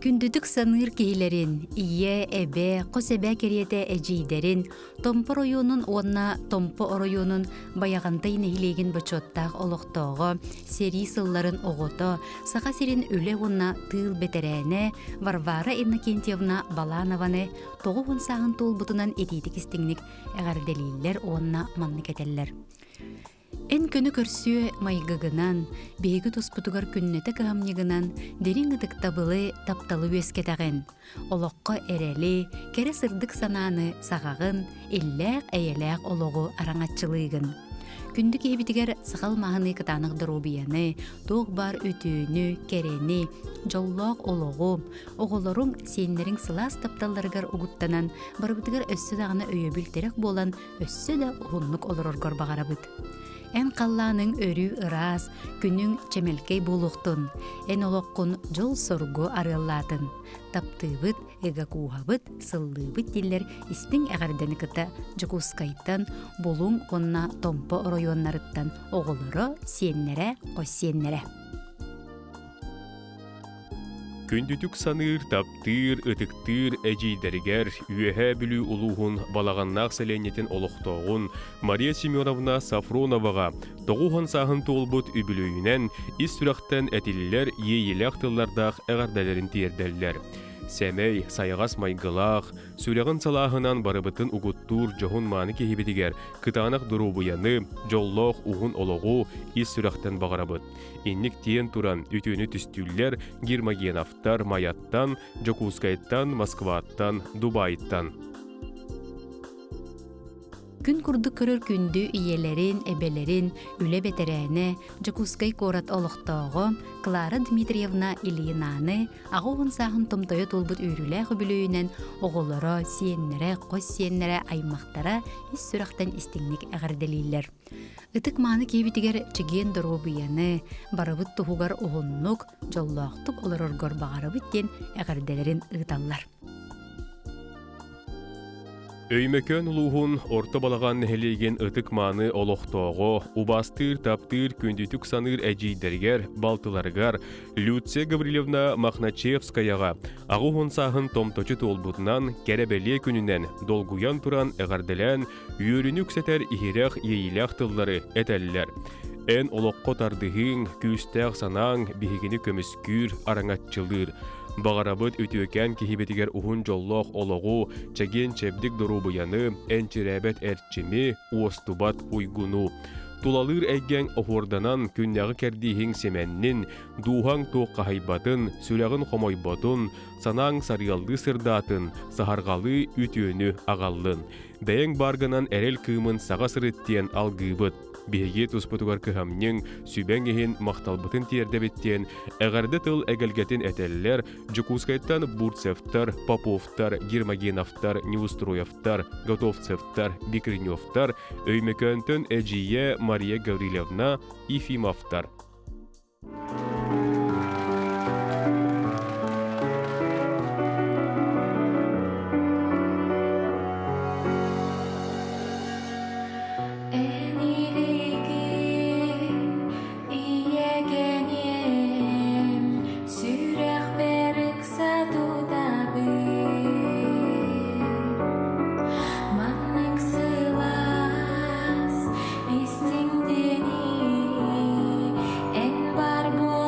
Күндүтүк саныыр киһилэрин, ийэ, эбэ, хос эбэ кэриэтэ эдьиийдэрин, Томпо оройуонун уонна Томпо оройуонун Байаҕантай нэһилиэгин бочуоттаах олохтооҕо, сэрии сылларын оҕото, Саха сирин үлэ уонна тыыл бэтэрээнэ Варвара Иннокентьевна Баланованы 90 сааһын туолбутунан итиитик истиҥник эҕэрдэлииллэр уонна маннык этэллэр. Эн көнө көрсүө майгыгынан, биһиги туспутугар күннэтэ кыһамньыгынан дириҥ ытыктабылы, тапталы үөскэтэҕин. Олоххо эрэли, кэрэ сырдык санааны саҕаҕын, иллээх-эйэлээх олоҕу араҥаччылыыгын. Күндү киһибитигэр сахал маһыныы кытаанах доруобуйаны, туох баар үтүөнү, кэрэни, дьоллоох олоҕу, оҕолоруҥ, сиэннэриҥ сылаас тапталларыгар угуттанан, барыбытыгар өссө даҕаны өйөбүл-тирэх буолан, өссө да уһуннук олороргор баҕарабыт. Эн халлааныҥ өрүү ыраас, күнүҥ чэмэлкэй буолуохтун, эн олоххун дьол-соргу арыаллаатын. Таптыыбыт, ыга кууһабыт, сыллыыбыт дииллэр истиҥ эҕэрдэни кытта Дьокуускайтан, Булуҥ уонна Томпо оройуоннарыттан оҕолоро, сиэннэрэ, хос сиэннэрэ. Күндүтүк саныыр, таптыыр, ытыктыыр эдьиийдэригэр Үөһээ Бүлүү улууһун Балаҕаннаах сэлиэнньэтин олохтооҕун Мария Семеновна Сафроноваҕа 90 сааһын туолбут үбүлүөйүнэн ис сүрэхтэн этиллэр иэйиилээх тыллардаах эҕэрдэлэрин тиэрдэллэр. Сэмэй, сайаҕас майгылаах, сүрэҕин салааһынан барыбытын угуттуур дьоһун-мааны киһибитигэр кытаанах доруобуйаны, дьоллоох уһун олоҕу ис сүрэхтэн баҕарабыт. Инник тиэн туран үтүөнү түстүүллэр Гермогеновтар Майаттан, Дьокуускайтан, Москваттан, Дубайтан. Күн курдук көрөр күндү ийэлэрин, эбэлэрин, үлэ бэтэрээнэ, Дьокуускай куорат олохтооҕо Клара Дмитриевна Ильинаны 80 сааһын томтойо туолбут үөрүүлээх үбүлүөйүнэн оҕолоро, сиэннэрэ, хос сиэннэрэ, аймахтара ис сүрэхтэн истиҥник эҕэрдэлииллэр. Ытык-мааны киһибитигэр чэгиэн доруобуйаны, барыбыт туһугар уһуннук, дьоллоохтук олороргор баҕарабыт диэн эҕэрдэлэрин ыыталлар. Өймөкөөн улууһун Орто Балаҕан нэһилиэгин ытык-мааны олохтооҕо, убаастыыр, таптыыр, күндүтүк саныыр эдьиийдэригэр, балтыларыгар Люция Гаврильевна Мохначевскаяҕа 80 сааһын томточу туолбутунан кэрэ-бэлиэ күнүнэн долгуйан туран эҕэрдэлээн үөрүүнү үксэтэр иһирэх иэйиилээх тыллары этэллэр. Эн олоххо тардыһыыҥ, күүстээх санааҥ биһигини көмүскүүр, араҥаччылыыр. Баҕарабыт үтүөкээн киһибитигэр уһун дьоллоох олоҕу, чэгиэн-чэбдик доруобуйаны, энчирээбэт эрчими, уостубат уйгуну. Тулалыыр эйгэҥ оһуорданан күннээҕи кэрдииһиҥ симэннин, дууһаҥ туоххаһыйбатын, сүрэҕин хомойботун, санааҥ сарыаллыы сырдаатын, саһарҕалыы үтүөнү аҕаллын. Бэйэҥ бааргынан эрэл кыымын саҕа сырыт диэн алгыыбыт. Биһиги туспутугар кыһамньыҥ, сүбэҥ иһин махталбытын тиэрдэбит диэн эҕэрдэ тыл эгэлгэтин этэллэр Дьокуускайтан Бурцевтар, Поповтар, Гермогеновтар, Неустроевтар, Готовцевтар, Бекреневтар, Өймөкөөнтөн эдьиийэ Мария Гаврильевна Ефимовтар. Эн илиигин ийэкэниэм, сүрэхпэр ыкса тутабын. Маннык сылаас истиҥ диэни эн бар буол.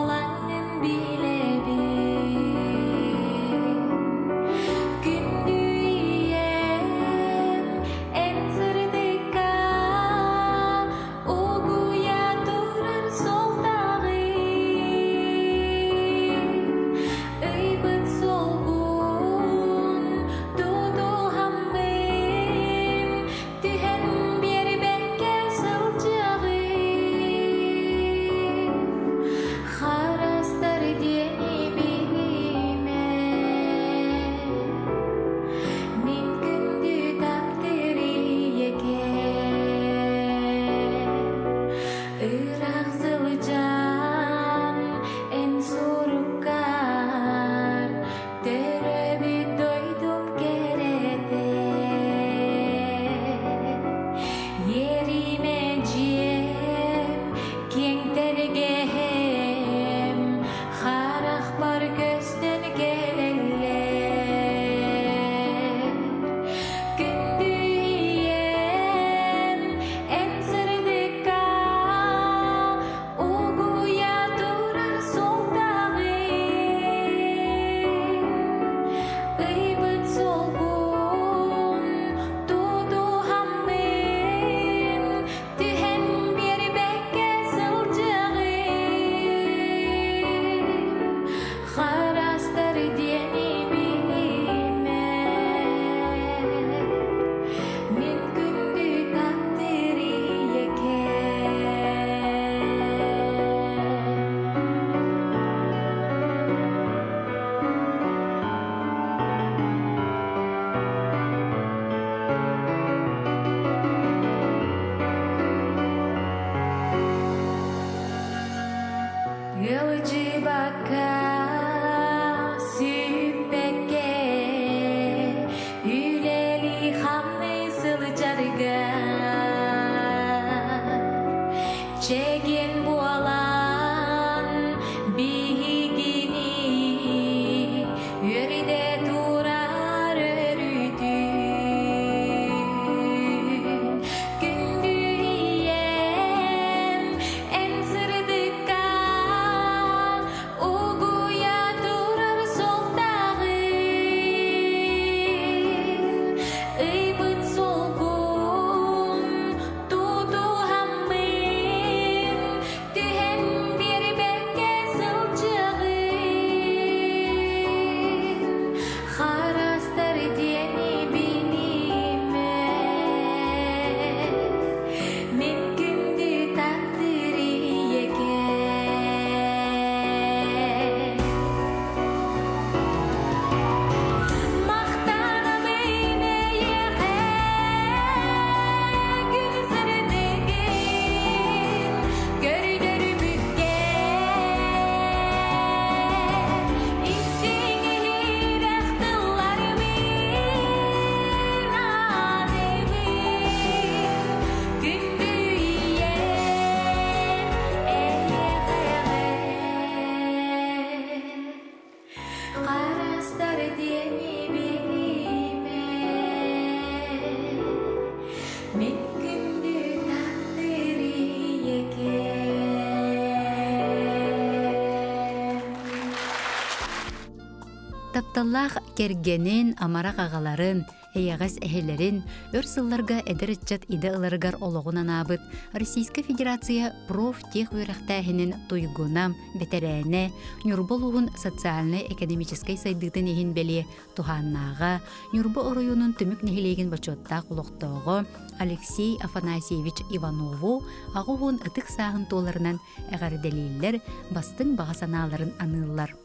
Тапталлаах кэргэнин, амарах аҕаларын, эйэҕэс эһэлэрин өр сылларга эдэр ыччат идэ ыларыгар олоҕун анаабыт Российскай Федерация профтех үөрэхтээһинин туйгуна, бэтэрээнэ, Ньурба улууһун социальнай-экономическай сайдыытын иһин бэлиэ туһааннааҕа, Ньурба оройуонун Түмүк нэһилиэгин бочуоттаах олохтооҕо Алексей Афанасьевич Иванову 80 ытык сааһын туоларынан эҕэрдэлииллэр, бастыҥ баҕа санааларын аныыллар.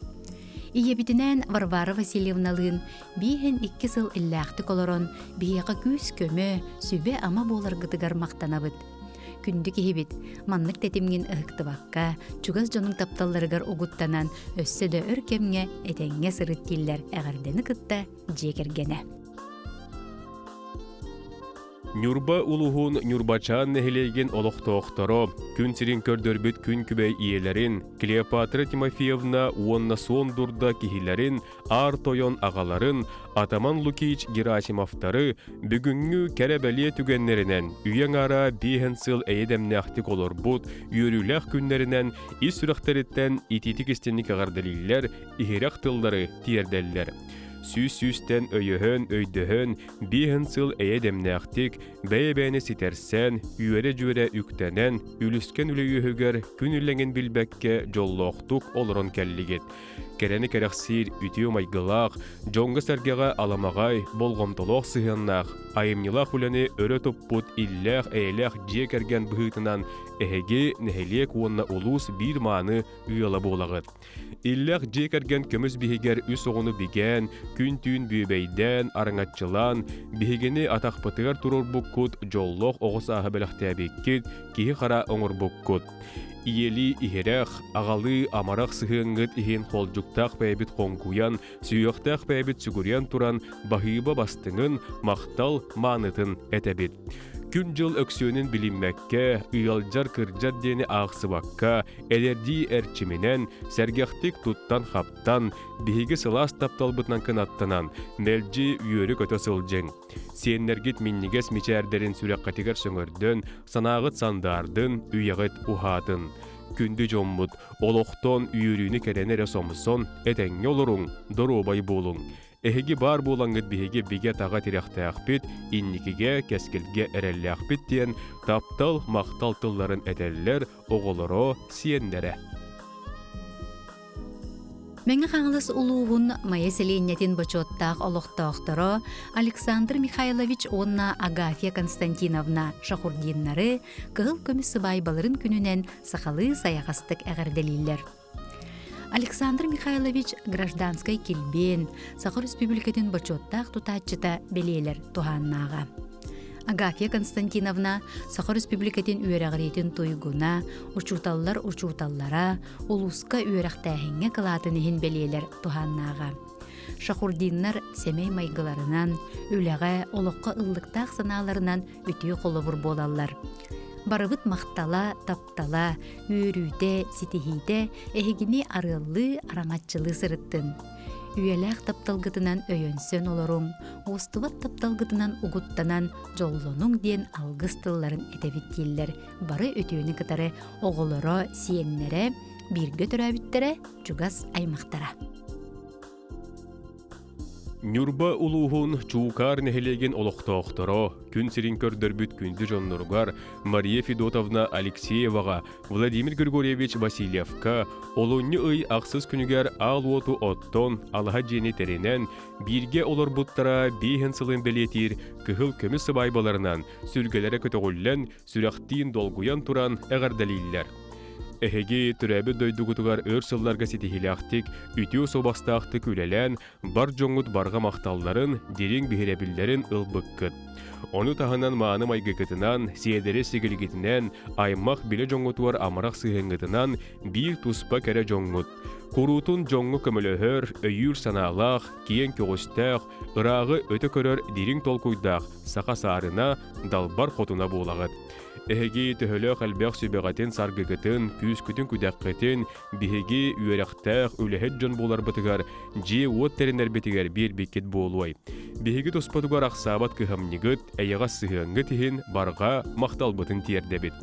Ийэбитинээн Варвара Васильевналыын бииһин икки сыл иллээхтик олорон, биһиэхэ күүс-көмө, сүбэ-ама буоларгытыгар махтанабыт. Күндү киһибит, маннык тэтимҥин ыһыктыбакка, чугас дьонуҥ тапталларыгар угуттанан, өссө да өр кэмҥэ этэҥҥэ сырыт дииллэр эҕэрдэни кытта дьиэ кэргэнэ. Ньурба улууһун Ньурбачаан нэһилиэгин олохтоохторо күн сирин көрдөрбүт күн күбэй ийэлэрин Клеопатра Тимофеевна уонна Суон Дурда киһилэрин Аар Тойон аҕаларын Атаман Лукич Герасимовтары бүгүҥҥү кэрэ-бэлиэ түгэннэринэн үйэ аҥаара биэһэн сыл эйэ-дэмнээхтик олорбут үөрүүлээх күннэринэн ис сүрэхтэриттэн итиитик-истинник эҕэрдэлииллэр, иһирэх тыллары тиэрдэллэр. Сүүс-сүүстэн өйөһөн, өйдөһөн, биэһэн сыл эйэ-дэмнээхтик, бэйэ-бэйэни ситэрсэн, үөрэ-дьүөрэ үктэнэн, үлүскэн үлэ үөһүгэр күн үллэҥин билбэккэ дьоллоохтук олорон кэллигит. Кэрэни кэрэхсиир үтүө майгылаах, дьоҥҥо-сэргэҕэ аламаҕай, болҕомтолоох сыһыаннаах, айымньылаах үлэни өрө туппут иллээх-эйэлээх дьиэ кэргэн быһыытынан эһиги нэһилиэк уонна улуус биир мааны ыала буолаҕыт. Иллээх дьиэ кэргэн көмүс биһигэр үс оҕону бигээн, күн-түүн бүөбэйдээн, араҥаччылаан, биһигини атахпытыгар туруорбуккут, дьоллоох оҕо сааһы бэлэхтээбиккит, киһи-хара оҥорбуккут. Ийэлии иһирэх, аҕалыы амарах сыһыаҥҥыт иһин холдьуктаах бэйэбит хоҥкуйан, сүһүөхтээх бэйэбит сүгүрүйэн туран баһыыба бастыҥын, махтал маанытын этэбит. Күн-дьыл өксүөнүн билиммэккэ, ыалдьар-кырдьар диэни аахсыбакка, эдэрдии эрчиминэн, сэргэхтик туттан-хаптан, биһиги сылаас тапталбытынан кынаттанан, мэлдьи үөрэ-көтө сылдьыҥ. Сиэннэргит минньигэс мичээрдэрин сүрэххитигэр сөҥөрдөн, санааҕыт сандаардын, үйэҕит уһаатын. Күндү дьоммут, олохтон үөрүүнү кэрэн эрэ сомсон, этэҥҥэ олоруҥ, доруобай буолуҥ. Эһиги баар буолаҥҥыт биһиги бигэ-таҕа тирэхтээхпит, инникигэ, кэскилгэ эрэллээхпит диэн таптал, махтал тылларын этэллэр оҕолоро, сиэннэрэ. Мэҥэ Хаҥалас улууһун Майа сэлиэнньэтин бочуоттаах олохтоохторо Александр Михайлович уонна Агафья Константиновна Шахурдиннары кыһыл көмүс сыбаайбаларын күнүнэн сахалыы сайаҕастык эҕэрдэлииллэр. Александр Михайлович гражданскай килбиэн, Саха Өрөспүүбүлүкэтин бочуоттаах тутааччыта бэлиэлэр туһааннааҕа. Агафья Константиновна Саха Өрөспүүбүлүкэтин үөрэҕириитин туйгуна, учууталлар учууталлара, улууска үөрэхтээһиҥҥэ кылаатын иһин бэлиэлэр туһааннааҕа. Шахурдиннар сэмэй майгыларынан, үлэҕэ, олоххо ыллыктаах санааларынан үтүө холобур буолаллар. Барыбыт махтала, таптала, үөрүүтэ, ситиһиитэ эһигини арыаллыы, араҥаччылыы сырыттын. Үйэлээх тапталгытынан өйөнсөн олоруҥ, уостубат тапталгытынан угуттанан дьоллонуҥ диэн алгыс тылларын этэбит дииллэр бары үтүөнү кытары оҕолоро, сиэннэрэ, бииргэ төрөөбүттэрэ, чугас аймахтара. Ньурба улууһун Чуукаар нэһилиэгин олохтоохторо күн сирин көрдөрбүт күндү дьонноругар Мария Федотовна Алексееваҕа, Владимир Григорьевич Васильевка олунньу ый ахсыс күнүгэр аал уоту оттон, алаһа дьиэни тэринэн, бииргэ олорбуттара биэһин сылын бэлиэтиир кыһыл көмүс сыбаайбаларынан сүргэлэрэ көтөҕүллэн, сүрэхтиин долгуйан туран эҕэрдэлииллэр. Эһиги төрөөбүт дойдугутугар өр сылларга ситиһиилээхтик, үтүө суобастаахтык үлэлээн, бар дьоҥҥут барҕа махталларын, дириҥ биһирэбиллэрин ылбыккыт. Ону таһынан мааны майгыгытынан, сиэдэри сигилигитинэн, аймах билэ дьоҥҥутугар амарах сыһыаҥҥытынан биир туспа кэрэ дьоҥҥут. Куруутун дьоҥҥо көмөлөһөр, өйүүр санаалаах, киэҥ көҕүстээх, ырааҕы өтө көрөр дириҥ толкуйдаах саха саарына, далбар хотуна буолаҕыт. Эһиги төһөлөөх элбэх сүбэҕитин-саргыгытын, күүскүтүн-күдэххитин биһиги үөрэхтээх, үлэһит дьон буоларбытыгар, дьиэ-уот тэринэрбитигэр биэрбиккит буолуой. Биһиги туспутугар ахсаабат кыһамньыгыт, эйэҕэс сыһыаҥҥыт иһин барҕа махталбытын тиэрдэбит.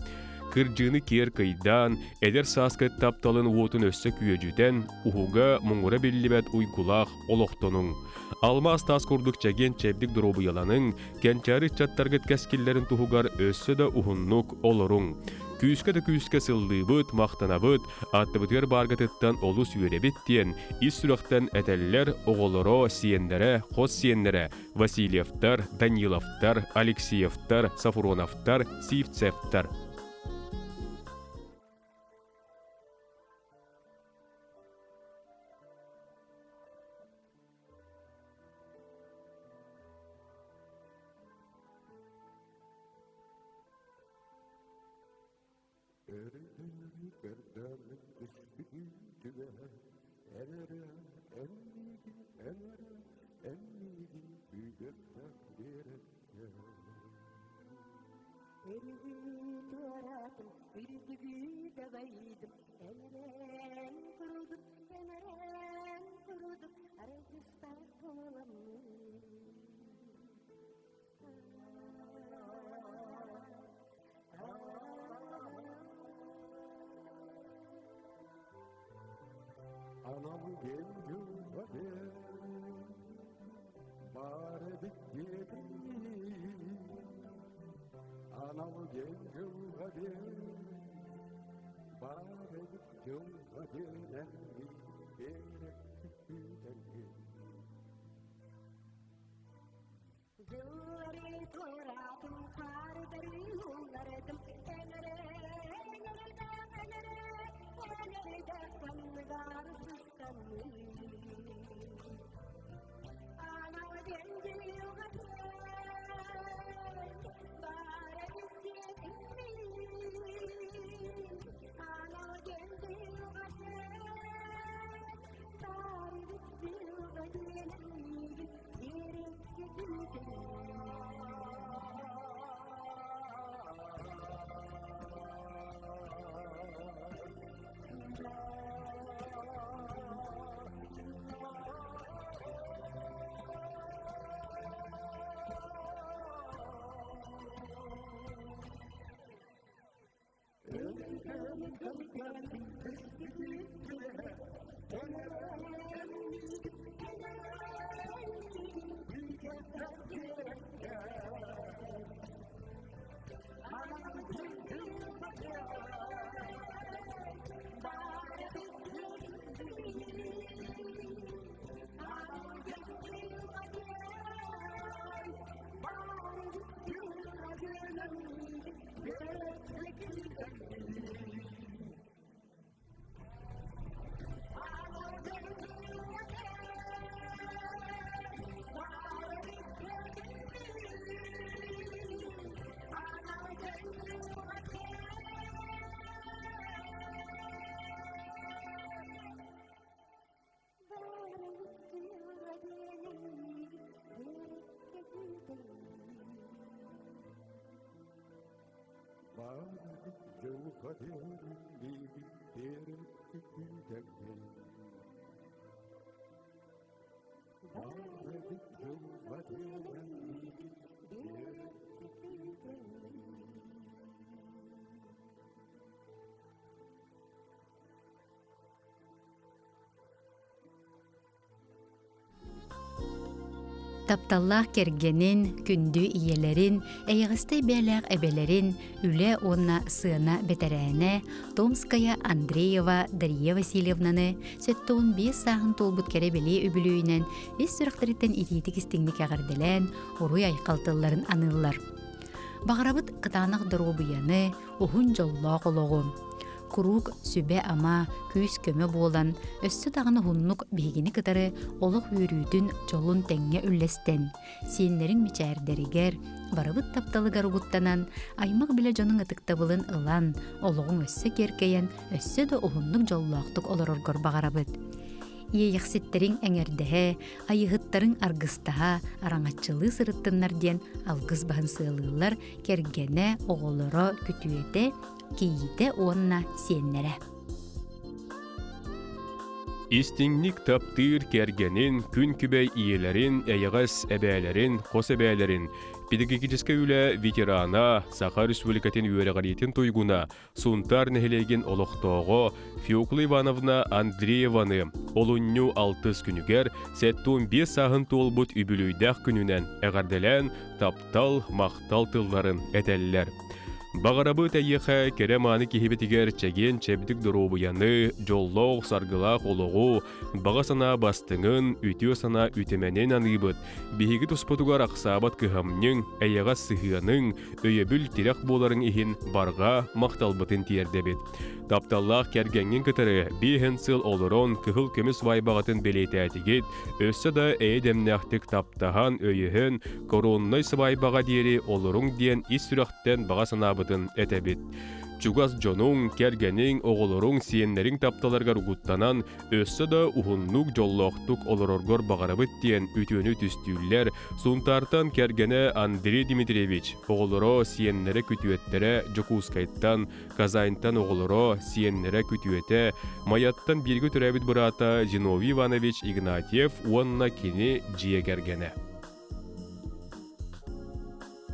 Кырдьыыны киэр кыйдаан, эдэр сааскыт тапталын уотун өссө күөдьүтэн, уһуга муҥура биллибэт уйгулаах олохтонуҥ. Алмаас таас курдук чэгиэн-чэбдик доруобуйаланыҥ, кэнчээри ыччаттаргыт кэскиллэрин туһугар өссө да уһуннук олоруҥ. Күүскэ да күүскэ сыллыыбыт, махтанабыт, аттыбытыгар бааргытыттан олус үөрэбит диэн ис сүрэхтэн этэллэр оҕолоро, сиэннэрэ, хос сиэннэрэ Васильевтар, Даниловтар, Алексеевтар, Сафроновтар, Сивцевтар. Өрүтүнү көрдөммүт түспүтүн түбэһэ Эн эрэ, эн миигин, эн эрэ, эн миигин күүтэртэн биэрэккэ Өрүһү туораатым, үрдүгү дабайдым, Эн курдук, эн курдук, аргыстаах буоламмын. Анал диэн дьылҕа диэн баар эбит диэтиҥ Анал диэн дьылҕа диэн баар эбит дьылҕа диэн эн биэрэккэ күүтэргин Дьыллары туораатым, хаардары ууллардым, Эн эрэ, эн эрэйдээх, эн эрэ, эн эрэйдээх санныгар сыстаммын. Анал диэн дьылҕа баар эбит диэтиҥ Анал диэн дьылҕа баар эбит дьылҕа диэн Баар дьылҕа диэн биэрэккэ күүтэргин Баар эбит дьылҕа диэн биэрэккэ күүтэргин Тапталлаах кэргэнин, күндү ийэлэрин, эйэҕэстэй бэйэлээх эбэлэрин, үлэ уонна сыана бэтэрээнэ Томская Андреева Дария Васильевнаны 75 сааһын туолбут кэрэ бэлиэ үбүлүөйүнэн ис сүрэхтэриттэн итиитик истиҥник эҕэрдэлээн, уруй-айхал тылларын аныыллар. Баҕарабыт кытаанах доруобуйаны, уһун дьоллоох олоҕу. Куруук сүбэ-ама, күүс-көмө буолан, өссө даҕаны уһуннук биһигини кытары олох үөрүүтүн, дьолун тэҥҥэ үллэстэн, сиэннэриҥ мичээрдэригэр, барыбыт тапталыгар угуттанан, аймах-билэ дьонуҥ ытыктабылын ылан, олоҕуҥ өссө киэркэйэн, өссө да уһуннук дьоллоохтук олороргор баҕарабыт. Иэйэхситтэриҥ эҥэрдэһэ, айыһыттарыҥ аргыстаһа, араҥаччылыы сырыттыннар диэн алгыс баһын сыалыыллар кэргэнэ, оҕолоро, күтүөтэ, кийиитэ уонна сиэннэрэ. Истиҥник таптыыр кэргэнин, күн күбэй ийэлэрин, эйэҕэс эбээлэрин, хос эбээлэрин, педагогическай үлэ ветерана, Саха Республикатын үөрэҕириитин туйгуна, Сунтаар нэһилиэгин олохтооҕо Феокла Ивановна Андрееваны олунньу алтыс күнүгэр 75 сааһын туолбут үбүлүөйдээх күнүнэн эҕэрдэлээн таптал, махтал тылларын этэллэр. Баҕарабыт эйиэхэ кэрэ-мааны киһибитигэр чэгиэн-чэбдик доруобуйаны, дьоллоох, саргылаах олоҕу, баҕа санаа бастыҥын, үтүө санаа үтүмэнин аныыбыт. Биһиги туспутугар ахсаабат кыһамньыҥ, эйэҕэс сыһыаныҥ, өйөбүл тирэх буоларыҥ иһин барҕа махталбытын тиэрдэбит. Тапталлаах кэргэҥҥин кытары биэһин сыл олорон кыһыл көмүс вайбаҕытын бэлиэтээтигит, өссө да эйэ-дэмнээхтик таптаһан, өйөһөн, короннай сыбаайбаҕа диэри олоруҥ диэн ис сүрэхтэн баҕа санаабытын этэбит. Чугас дьонуҥ, кэргэниҥ, оҕолоруҥ, сиэннэриҥ тапталарыгар угуттанан, өссө да уһуннук дьоллоохтук олороргор баҕарабыт диэн үтүөнү түстүүллэр Сунтаартан кэргэнэ Андрей Дмитриевич, оҕолоро, сиэннэрэ, күтүөттэрэ Дьокуускайтан, Казаньтан оҕолоро, сиэннэрэ, күтүөтэ, Майаттан бииргэ төрөөбүт быраата Зиновий Иванович Игнатьев уонна кини дьиэ кэргэнэ.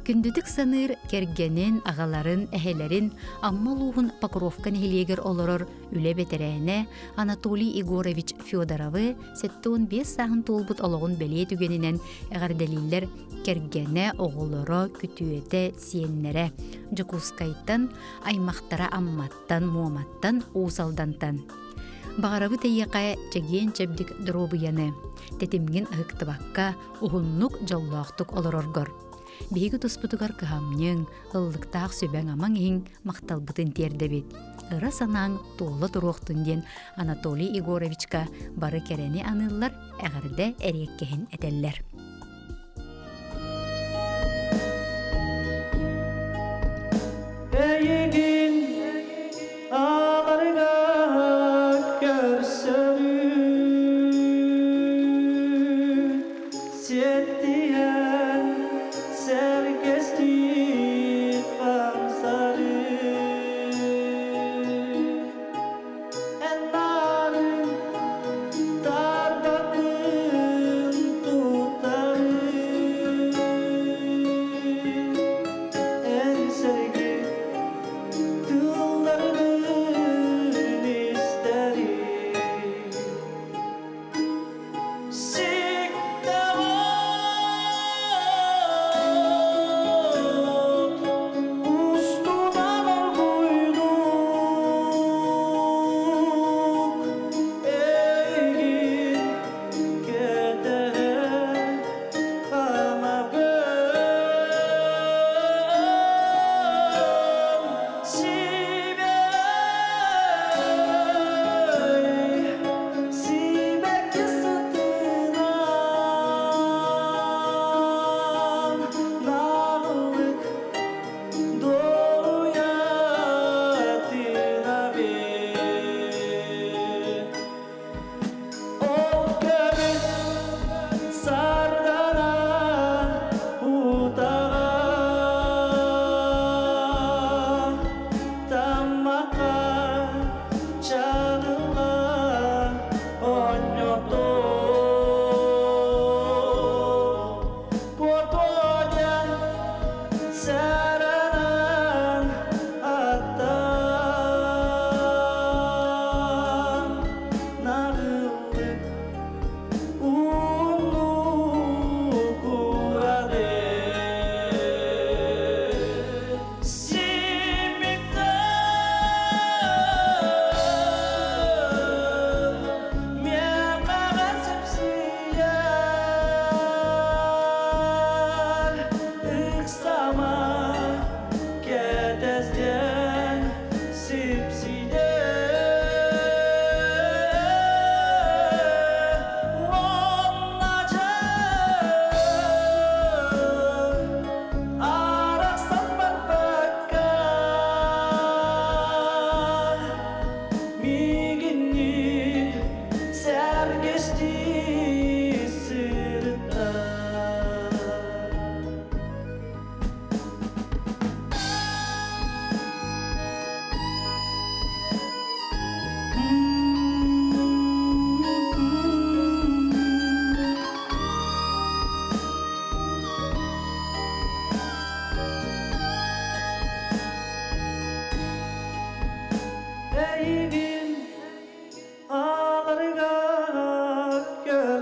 Күндүтүк саныыр кэргэнин, аҕаларын, эһэлэрин Амма улууһун Покровка нэһилиэгэр олорор үлэ бэтэрээнэ Анатолий Егорович Федоровы 75 сааһын туолбут олоҕун бэлиэ түгэнинэн эҕэрдэлииллэр кэргэнэ, оҕолоро, күтүөтэ, сиэннэрэ Дьокуускайтан, аймахтара Амматтан, Муоматтан, Уус Алдантан. Баҕарабыт эйиэхэ чэгиэн-чэбдик доруобуйаны, тэтимҥин ыһыктыбакка, уһуннук дьоллоохтук олороргор. Биһиги туспутугар кыһамньыҥ, ыллыктаах сүбэҥ-амаҥ иһин махталбытын тиэрдэбит. Ыра санааҥ туола туруохтун диэн Анатолий Егоровичка бары кэрэни аныыллар, эҕэрдэ эриэккэһин этэллэр. Эйигин ааларыгар көрсөрүм Сиэттиһэн сэргэстии хамсарыы Эн баарын тарбатын тутарын.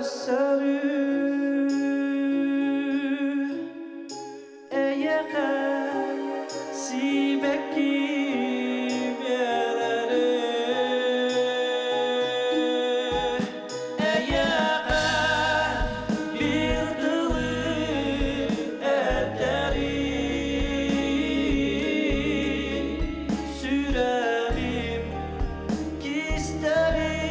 Көрсөрү Эйиэхэ сибэкки биэрэри Эйиэхэ биир тылы этэри Сүрэҕим кистэлин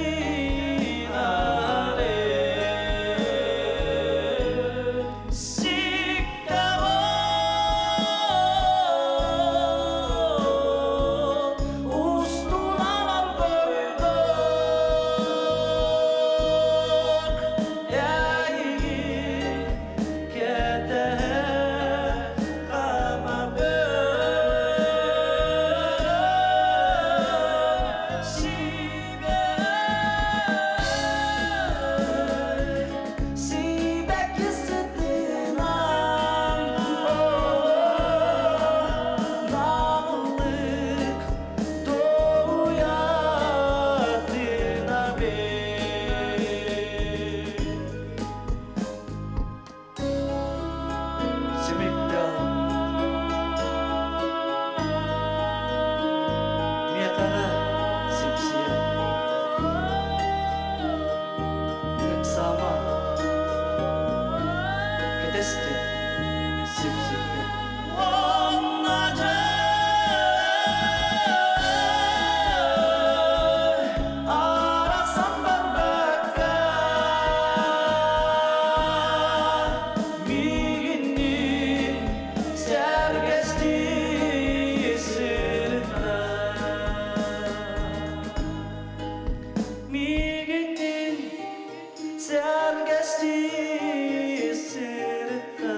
Миэхэҕэ сипсийэ Ыксаама кэтэстин сипсийдэ Уонна дьэ арахсан барбакка миигинниин сэргэстии сырытта Миигинниин сэргэстии сырытта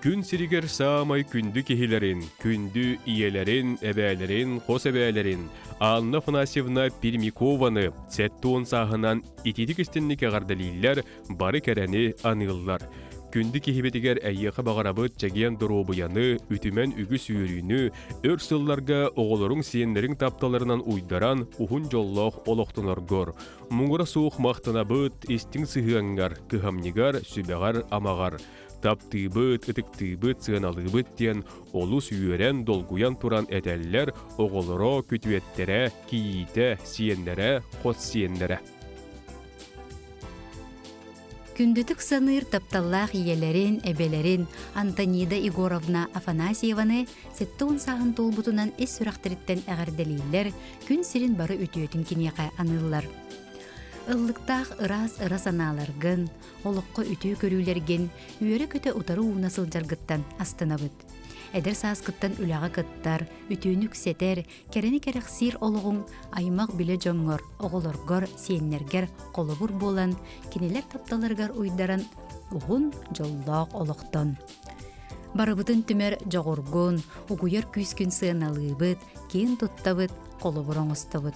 Күн сиригэр саамай күндү киһилэрин, күндү ийэлэрин, эбээлэрин, хос эбээлэрин Анна Афанасьевна Пермякованы 70 сааһынан ититик истинник эҕэрдэлииллэр, бары кэрэни аныыллар. Күндү киһибитигэр эйиэхэ баҕарабыт чэгиэн доруобуйаны, үтүмэн үгүс үөрүүнү, өр сылларга оҕолоруҥ сиэннэриҥ тапталарынан уйдаран уһун дьоллоох олохтоноргор. Муҥура суох махтанабыт истиҥ сыһыаҥҥар, кыһамньыгар, сүбэҕэр-амаҕар. Таптыыбыт, ытыктыыбыт, сыаналыыбыт диэн олус үөрэн, долгуйан туран этэллэр оҕолоро, күтүөттэрэ, кийиитэ, сиэннэрэ, хос сиэннэрэ. Күндүтүк саныыр тапталлаах ийэлэрин, эбэлэрин Антонида Егоровна Афанасьеваны 70 сааһын туолбутунан ис сүрэхтэриттэн эҕэрдэлииллэр, күн сирин бары үтүөтүн киниэхэ аныыллар. Ыллыктаах ыраас ыра санааларгын, олоххо үтүө көрүүлэргин үөрэ-көтө утары ууна сылдьаргыттан астынабыт. Эдэр сааскыттан үлэҕэ кыттар, үтүөнү үксэтэр, кэрэни кэрэхсиир олоҕуҥ аймах билэ дьоҥҥор, оҕолоргор, сиэннэргэр холобур буолан, кинилэр тапталарыгар уйдаран уһун, дьоллоох олохтон. Барыбытын түмэр дьоҕургун, угуйар күүскүн сыаналыыбыт, киэн туттабыт, холобур оҥостобут.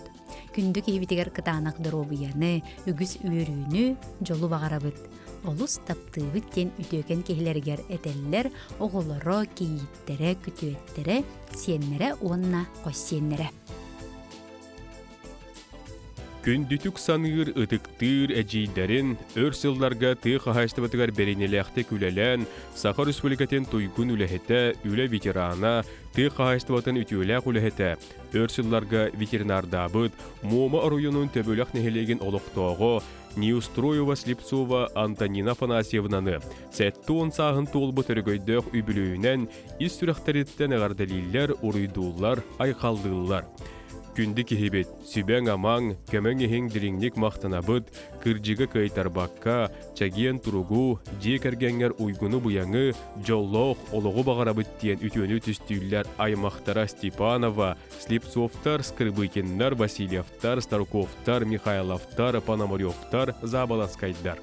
Күндү киһибитигэр кытаанах доруобуйаны, үгүс үөрүүнү, дьолу баҕарабыт. Олус таптыыбыт диэн үтүөкэн киһилэригэр этэллэр оҕолоро, кийииттэрэ, күтүөттэрэ, сиэннэрэ уонна хос сиэннэрэ. Күндүтүк саныыр, ытыктыыр эдьиийдэрин өр сылларга тыа хаһаайыстыбатыгар бэриниилээхтик үлэлээн, Саха Республикатын туйгун үлэһитэ, үлэ ветерана, тыа хаһаайыстыбатын үтүөлээх үлэһитэ, Өр сылларга ветеринардаабыт Муома оройуонун Төбүлэх нэһилиэгин олохтооҕо Неустроева Слепцова Антонина Афанасьевнаны 70 сааһын туолбут өрөгөйдөөх үбүлүөйүнэн ис сүрэхтэриттэн эҕэрдэлииллэр, уруйдууллар, айхаллыыллар. Күндү киһибит, сүбэҥ-амаҥ, көмөҥ иһин дириҥник махтанабыт, кырдьыгы кыайтарбакка, чэгиэн туругу, дьиэ кэргэҥҥэр уйгуну-быйаҥы, дьоллоох олоҕу баҕарабыт диэн үтүөнү түстүүллэр аймахтара Степанова, Слепцовтар, Скрыбыкиннар, Васильевтар, Старуковтар, Михайловтар, Пономаревтар, Заболоцкайдар.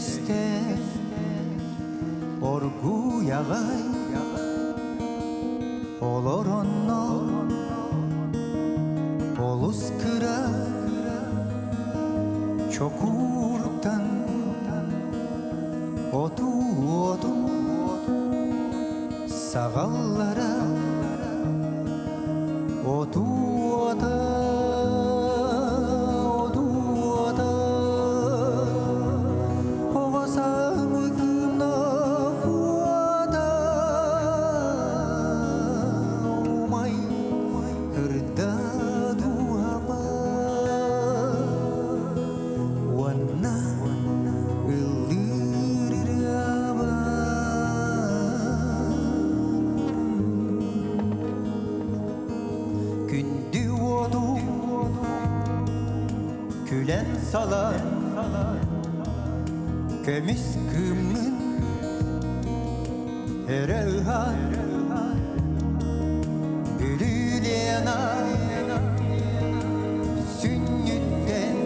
Өҥүгэстэ оргууй аҕай олороннор олус кыра чокууртан отуу уотун саҕаллара отуу уота отуу уота оҕо саамыкымнаах уота умай ырда дууһаба уонна ыллыыр ырыаба Күндү уоту күлэн салан көмүс кыыммын өрө ыһан Бүлүү Лена сүнньүттэн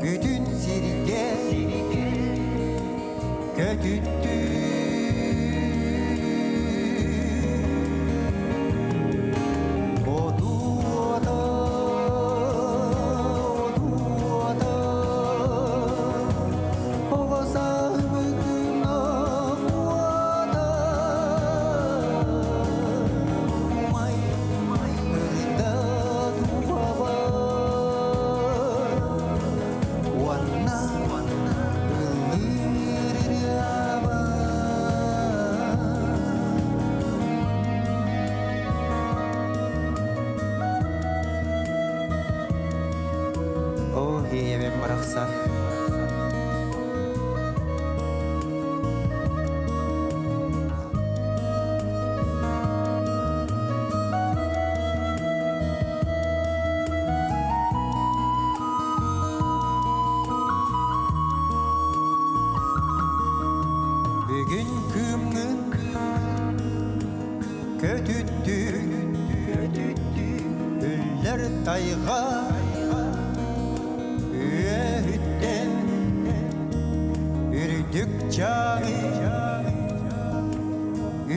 бүтүн сиргэ көтүттүү Отуота, отуота, оҕо сааһыбытынан уота, умай, ырда дууһабар, уонна ыллыыр ырыабар. Оо, ийэбин барахсан. Бүгүн кыымҥын көтүттүн, үллэр тайҕа үөһүттэн үрдүк чааһы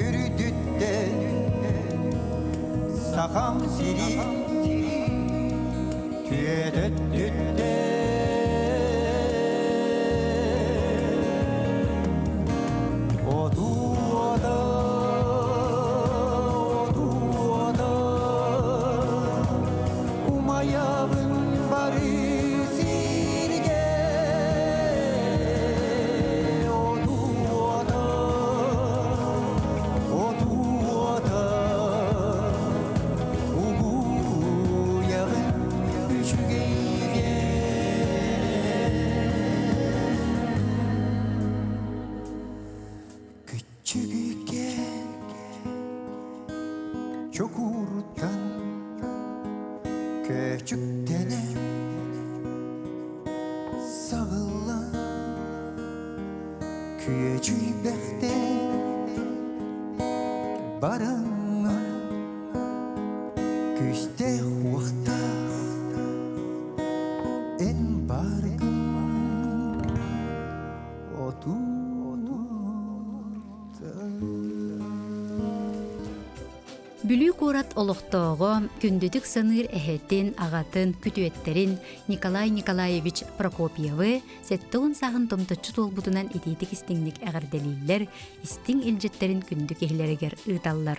үрдүттэн сахам сири түөтөттүттэн Отуота, отуота, умайабын бары сиргэ. Отуота, отуота, угуйаҕын үчүгэйгэ. Күччүгүкэ чокууртан көөчүктэнэ саҕыллан күөдьүйбэхтэ бараҥҥа күүстээх уохтаах эн бааргын Бүлүү куорат олохтооҕо күндүтүк саныыр эһэтин, аҕатын, күтүөттэрин Николай Николаевич Прокопьевы 70 сааһын томточчу туолбутунан итиитик истиҥник эҕэрдэлииллэр, истиҥ илдьиттэрин күндү киһилэригэр ыыталлар.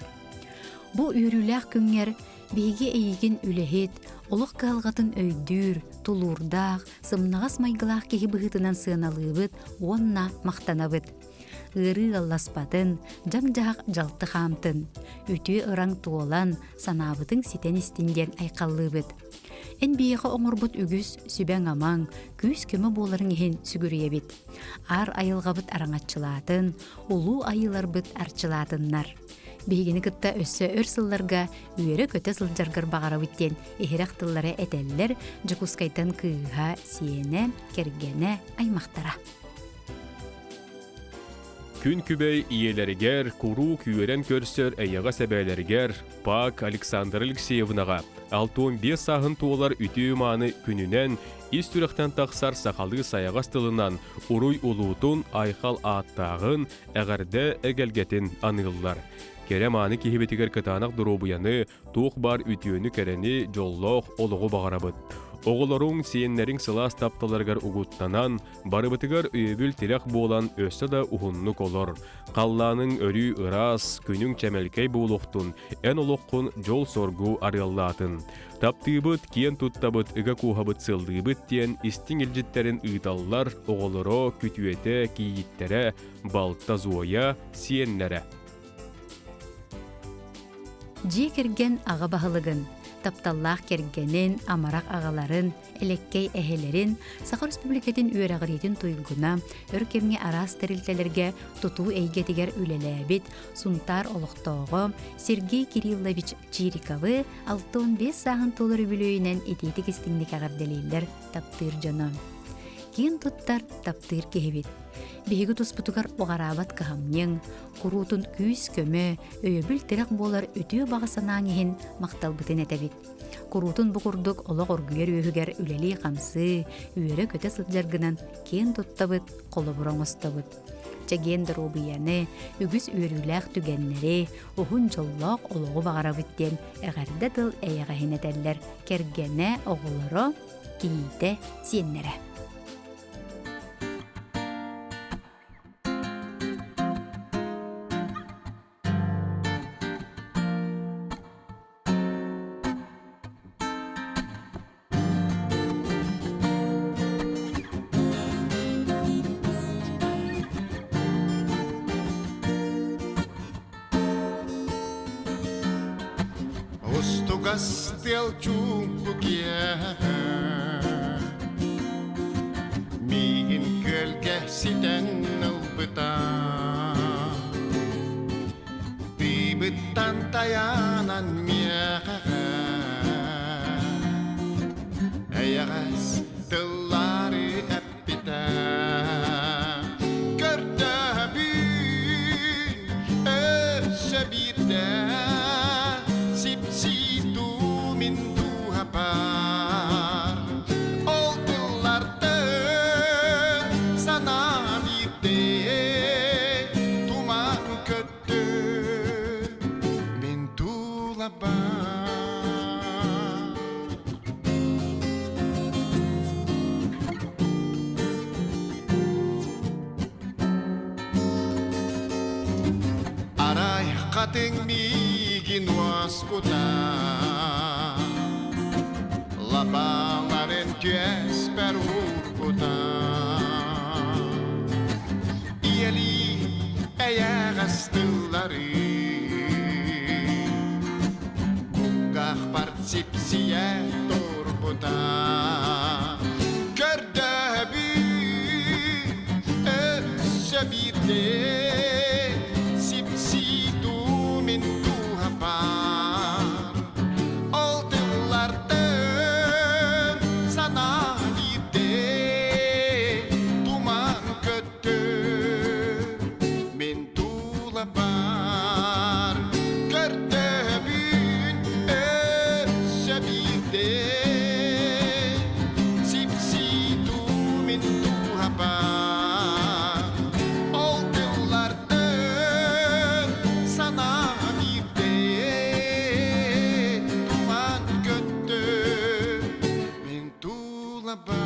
Бу үөрүүлээх күҥҥэр биһиги эйигин үлэһит, олох кыһалҕатын өйдүүр, тулуурдаах, сымнаҕас майгылаах киһи быһыытынан сыаналыыбыт уонна махтанабыт. Ыарыы ыалласпатын, дьаҥ-дьаһах дьалты хаамтын, үтүө ыраҥ туолан, санаабытыҥ ситэн истин диэн айхаллыыбыт. Эн биһиэхэ оҥорбут үгүс сүбэҥ-амаҥ, күүс-көмө буоларыҥ иһин сүгүрүйэбит. Аар айылҕабыт араҥаччылаатын, улуу айыыларбыт арчылаатыннар. Биһигини кытта өссө өр сылларга үөрэ-көтө сылдьаргар баҕарабыт диэн иһирэх тыллары этэллэр Дьокуускайтан кыыһа, сиэнэ, кэргэнэ, аймахтара. Күн күбэй ийэлэригэр куруук үөрэн көрсөр эйэҕэс эбээлэригэр Пак Александра Алексеевнаҕа 65 сааһын туолар үтүө-мааны күнүнэн Ис сүрэхтэн тахсар сахалыы сайаҕас тылынан уруй улуутун, айхал ааттааҕын, эҕэрдэ эгэлгэтин аныыллар. Кэрэ мааны киһибитигэр кытаанах доруобуйаны, туох баар үтүөнү-кэрэни, дьоллоох олоҕу баҕарабыт. Оҕолоруҥ, сиэннэриҥ сылаас тапталарыгар угуттанан, барыбытыгар өйөбүл-тирэх буолан өссө да уһуннук олор. Халлааныҥ өрүү ыраас, күнүҥ чэмэлкэй буолуохтун, эн олоххун дьол-соргу арыаллаатын. Таптыыбыт, киэн туттабыт, ыга кууһабыт сыллыыбыт диэн истиҥ илдьиттэрин ыыталлар оҕолоро, күтүөтэ, кийииттэрэ, балта Зоя, сиэннэрэ. Дьиэ кэргэн аҕа баһылыгын, тапталлаах кэргэнин, амарах аҕаларын, элэккэй эһэлэрин, Саха Республикатын үөрэҕириитин туйгуна, өр кэмҥэ араас тэрилтэлэргэ тутуу эйгэтигэр үлэлээбит Сунтаар олохтооҕо Сергей Кириллович Чириковы 65 сааһын туолар үбүлүөйүнэн итиитик истиҥник эҕэрдэлииллэр таптыыр дьоно. Киэн туттар таптыыр киһибит. Биһиги туспутугар уҕараабат кыһамньыҥ, куруутун күүс-көмө, өйөбүл-тирэх буолар үтүө баҕа санааҥ иһин махталбытын этэбит. Куруутун бу курдук олох оргуйар үөһүгэр үлэлии-хамсыы, үөрэ-көтө сылдьаргынан киэн туттабыт, холобур оҥостобут. Чэгиэн доруобуйаны, үгүс үөрүүлээх түгэннэри, уһун дьоллоох олоҕу баҕарабыт диэн эҕэрдэ тыл эйэҕэһин этэллэр кэргэнэ, оҕолоро, кийиитэ, сиэннэрэ. Устугас тыал чуумпу киэһэ Миигин күөлгэ ситэн ылбыта Тыыбыттан тайаанан миэхэ Эйэҕэс тыллары эппитэ Көрдөһөбүн өссө биирдэ Сипсии дуу мин дууһабар Ол тыллартан санаам биирдэ Туман көттө мин тулабар Арай хатыҥ миигин уоскута Лабааларын түөспэр уурбута Ийэлии эйэҕэс тыллары Кулгаахпар сипсийэ турбута Көрдөһөбүн өссө биирдэ Сипсии дуу мин дууһабар Ол тыллартан санаа биирдэ Туман көттө мин тулабар Көрдөһөбүн өссө биирдэ Сипсии дуу мин дууһабар Ол тыллартан санаа биирдэ Туман көттө мин тулабар.